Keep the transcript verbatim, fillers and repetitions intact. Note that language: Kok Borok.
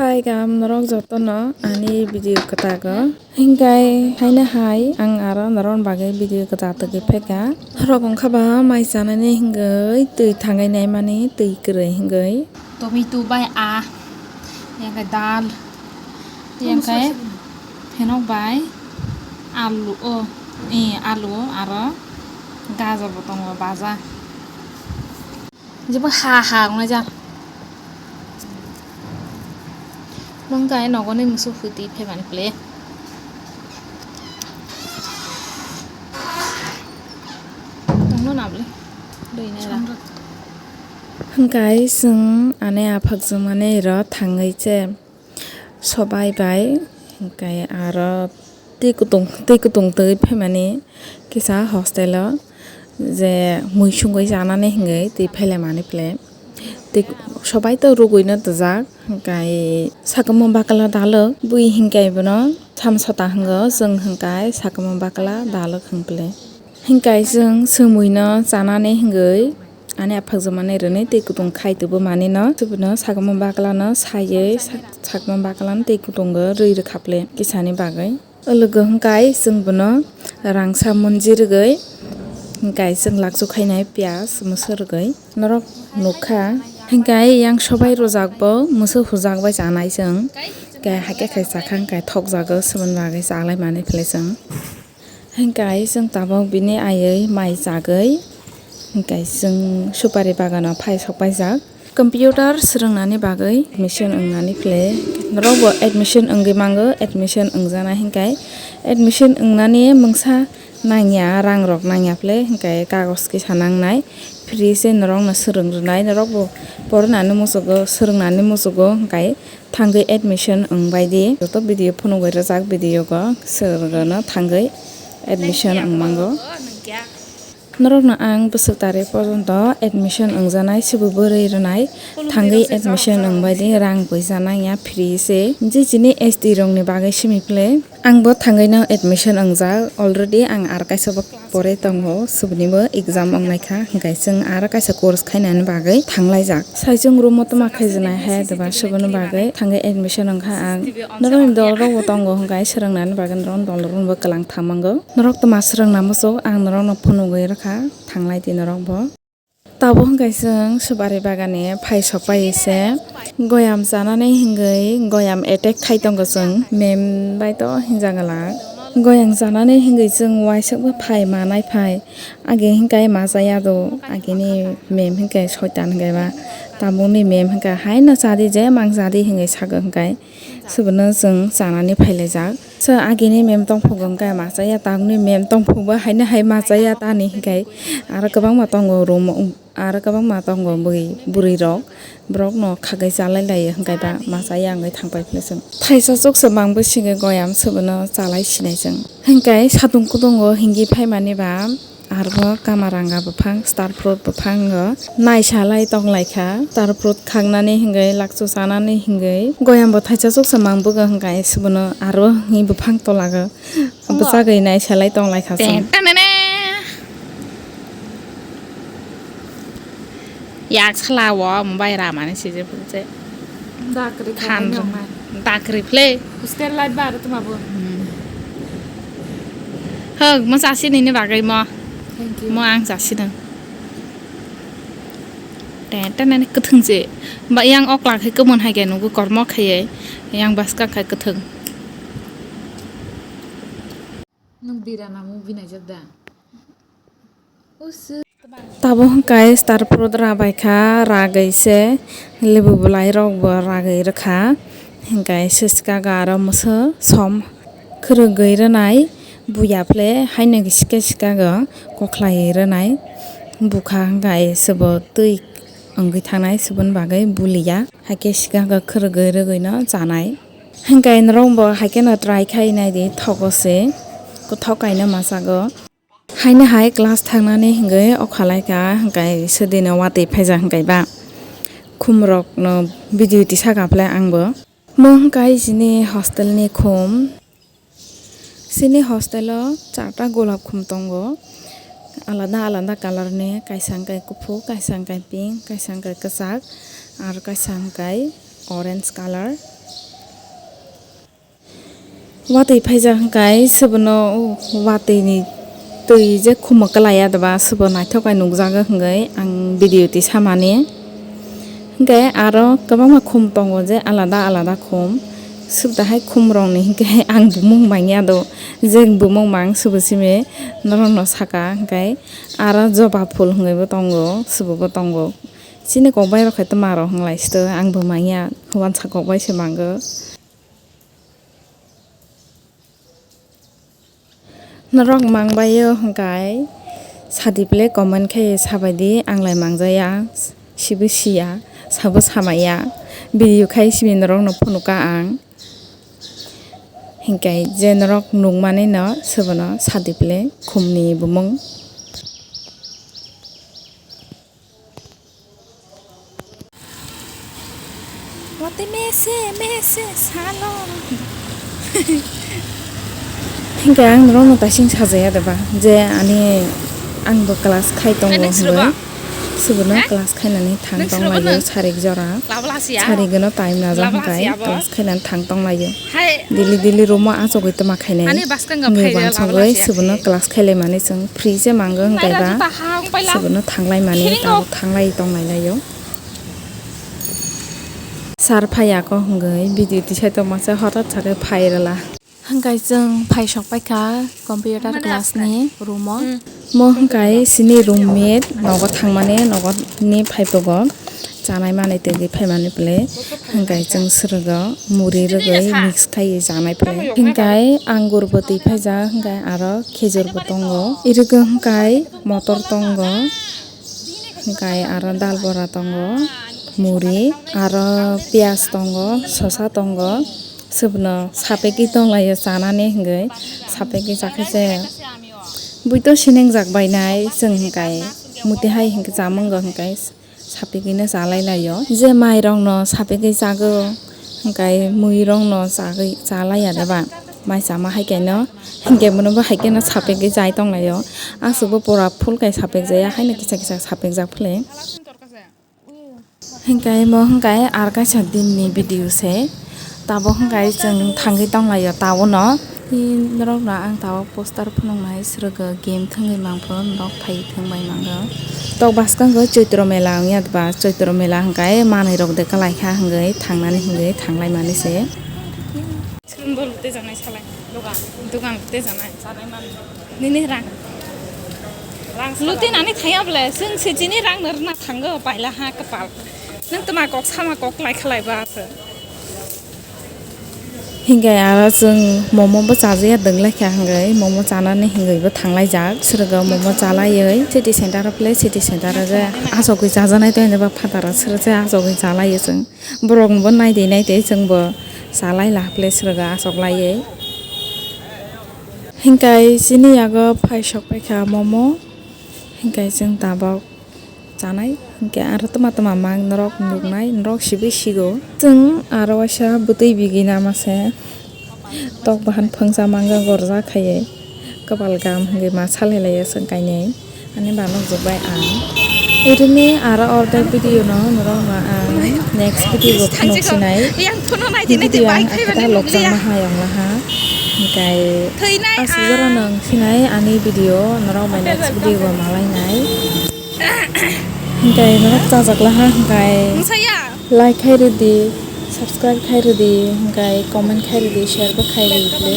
Welcome norok jotono ani video kwtago. Hingkai haino hai ang aro norok bagwi video kwtal twi pheka. Norok wngkha ba mai chanani hingwi twi thangwi naimani twi kwrwi hingwi. Tomato bai a, yang kai dal, yang kai phenok bai alu o, eh, alu aro gajor bo tongo baja. Jebo ha ha wngnai jak. Nung kai nogo ni musu phuti phaimani ple. Tongno na ble. Doi nai ra. Hingkai chwng ane aphak jumani ro thangwi che. Sobai bai, hingkai aro twi kutung, twi kutung twi phaimani kisa hostel o je mui sungwi chanani hingwi twi phailaimani ple. Twi sobai to rugwino twijak, hingkai sakamo bakla dalwk bui hingkai bono samsota hingo, chwng hingkai sakamo bakla dalwk hing ple. Hingkai chwng swmwino chanani hingwi ani aphak jumani rwnwi twi kutung khai tubu manino, chwngno sakamo baklano saiwi sak-, sakamo baklano twi kutungo rwi rwkha ple kisani bagwi. O logo hingkai chwng bono rangsa monji rwgwi, hingkai chwng lakchu khainai piyaj mwswk rwgwi norok nukha. Hingkai yang sobai rwjak bo mwswk hujak bai chanai chwng. Hingkai hakhe khai chakha hingkai thokjago, swmani bagwi chalai mani phle chwng. Hingkai chwng tabuk bini aywi mai chagwi, hingkai chwng supari bagano phai sok paijak. Computer swrwngnani bagwi admission wngnani phle norok bo admission wngwi mango, admission wngjaknai hingkai admission wngnani mungsa nangya, rang rok nangya phle hingkai kagos kisa nangnai, free se norokno swrwng rwnai, norok bo porinani muchugo, swrwngnani muchugo hingkai thangwi admission wng bai di. Joto video phunugwi rwjak video go swrwngno thangwi admission wng mango. Norokno ang bwswk tarikh porjonto admission wngjanai, sibo bwrwi rwnai thangwi admission wng bai di, rang buijanai ya free se. Je chini S T rokni bagwi simi phle ang bo thangwi no admission wngjak already, ang ar kaisa bo pore tongo, suboni bo exam wngnai kha, hingkai chwng aro kaisa course khainani bagwi thanglaijak. Sai chwng room o toma khaijaknai hai, deba suboni bagwi thangwi admission wngkha ang. Norokni dol rok bo tongo, hingkai swrwngnani bagwi norokni dol rok bo kwlang thamango. Norok toma swrwngna muchuk, ang norokno phunugwi rwkha, thanglai di norok bo. Tabuk hwnkhe chwng Subari bagani phai sok pai se, goyam chanani hingwi goyam attack khai tongo chwng, mem bai to hinjak glak. Goyam chanani hingwi chwng uaisukbo phai manai phai, age hingkai machaya do, agini mem hingkai soitan hingkai ba, tabukni mem hingkai haino chadi je mang chadi hingwi sago hingkai. Sobono chwng chanani phailaijak. So, agini mem tongphugo hwnkhe machaya, tangni mem tongphugo haino hai machaya tani hwnkhe aro kwbangma tongo room o, aro kwbangma tongo bui, bwrwi rok, borokno khagwi chalai laio hwnkhe ba machaya wngwi thangpai phano chwng. Thaisa chuksa mang bwswk goyam sobono chalai sinai chwng. Hwnkhe satung kutungo hingwi phaimani ba. Arbo kamaranga buphang, star fruit buphango naisalai tonglaikha. Star fruit khangnani hingwi, lakchu chanani hingwi, goyambo thaisa chuksa mangbugo hwnkhe, subono aro hwnwi buphang tolago bwchagwi naisalai tonglaikha chwng. Tenene. Yak sala o mobile ramani sije phunse. Dakri khan khainai noknai. Dakri phle. Hostel life ba aro tuma bo. Hmm. Hok, mo chasi nini bagwi mo. Thank you. Mo ang chasi nang. Te, te nani kwthwng se. Ba yang okla khai kwmon hai khe nugo kormo khaiye. Yang baska khai kwthwng. Nwng birana movie naijak da? Usu. Tabuk hwnkhe star fruit rabaikha, ragwi se lebu bwlai rokbo ragwi rwkha. Hwnkhe siska ga aro mwswk som khwrwgwi rwnai buya phle haino sika sika go kokhlaiwi rwnai. Bukha hwnkhe sebo twi wngwi thangnai, soboni bagwi buliya. Hakhe sika go khwrwgwi rwgwino chanai. Hwnkhe norokbo haikhe no try khai naidi, thogo se, kwthok kaino masago. Haino hai class thangnani hwnkhe okhalai kha, hwnkhe sedino watwi phaijak hwnkhe ba khumrokno video tisaka phle angbo. Mo hwnkhe chini hostel ni khum. Chini hostel o charta golap khum tongo, alada alada colour ni, kaisa hwnkhe kuphur, kaisa hwnkhe pink, kaisa hwnkhe kwchak, aro kaisa hwnkhe orange colour. Watwi phaijak hwnkhe swbono watwini twi je khumui kwlaiya deba swbo naithok bai nukjago hwnkhe ang video twi samani. Hwnkhe aro kwbangma khum tongo je alada alada khum. Swk dahai khumrokni hwnkhe ang bumung manya do, je bumung mang swbo simi norokno saka hwnkhe aro joba phul hwnkhe bo tongo, swbo bo tongo. Chini kokbai rok hai tma rok hwnlai sito ang bo manya, wansa kokbai se mango. Norok mangbaio hwnkhe sadi phle comment khe sabaidi, anglai mangjaya, sibo siya, sabo samaya, video khai simi norokno phunuka ang. Hwnkhe je norok nukmani no swbono sadi phle khumni bumung. Wate mese mese salo. Hingke ang norokno taising sajaya deba je ani ang bo class khai tongo hingke. Subuna class khainani thang tong laio sarik jora. Sarik gano time najak hingkai class khainani thang tong laio. Daily daily room o achugwi toma khainai. Ani bwskango hwnwi phai rwla uansugwi bwla se subuni ase. Class khailaimani chwng free se mango hwnkhe ba subuni thanglaimani tabuk thanglai tonglailai o. Sir phaiya kok hwnkhe video tisai tongma se hotot sakhe phai rwla. Hwnkhe chwng phai sok paikha computer class ni room o. Mo hwnkhe sini roommate nogo thangmani nogo ni phaibogo chanai manwi twi phaimani pwlwi hwnkhe chwng swrwgo muri rwgwi mix khai chanai pwlwi hwnkhe angur bo twi phaijak hwnkhe aro khejur bo tongo irwgo hwnkhe motor tongo hwnkhe aro dal bora tongo muri aro piyaj tongo sosa tongo. Subno sapegwi tonglaio chanani hwnkhe sapegwi chakhe se buito sinengjak bainai chwng hwnkhe muti hai hwnkhe chamung rok hwnkhe sapegwino chalai laio je mairokno sapegwi chago hwnkhe muirokno chagwi chalaiya deba mai chama hai khe no hwnkhe bono bo hai kheno sapegwi chai tonglaio aswkbo pura full khe sapek jaya haino kisa kisa sapek jak phale. Hingkai mo hingkai ar kaisa din ni video se tabuk hingkai chwng thangwi tonglaio town o norok no ang tabuk poster phunuknai swrwgo game thwngwi mangphuru norok phai thwngbai mango tok bwskango choitro mela wngya ba choitro mela hingkai manwi rok de kwlai kha hingwi thangnani hingwi thanglai mani se. Screen bol tei janai salai dogan dogan tei janai janai man nini rang rang luti nani thaya bole sing se chini rang narna thango paila ha kapal nang tuma kok sama kok lai khalai ba se. Hingke aro chwng momo bo chajakya dwng lai kha hingke momo chanani hingke bo thanglai jak swrwgo momo chalaioi city center o phle city center o je achogwi chajaknai to hinwi ba phataro swrwk se achogwi chalaio chwng. Borok bo naidi naidi chwngbo chalai la place rwgo achoklaiwi. Hingkai chini yago phai sok paikha momo, hingkai chwng tabok chanai, hinkhe aro tma tma mang norok nuknai, norok sibui sigo. Chwng aro waisa bwtwi bigwi nama se. Tok bahan phwngsa mangkha gorjak khaiwi. Kwpal gam hwnkhe ma salai laio chwng kainwi. Ani ba nukjak bai ang. Irini aro ordek video no norok no ang next video bo phunuk sinai. Video ang akheta lokjak ma ha yong laha. Hinkhe aswk jora no ang sinai ani video norok bai next video bo malai nai. Hinkhe norok chajak laha hinkhe. Like khai rwdi, subscribe khai rwdi, hinkhe comment khai rwdi, share bo khai rwdi.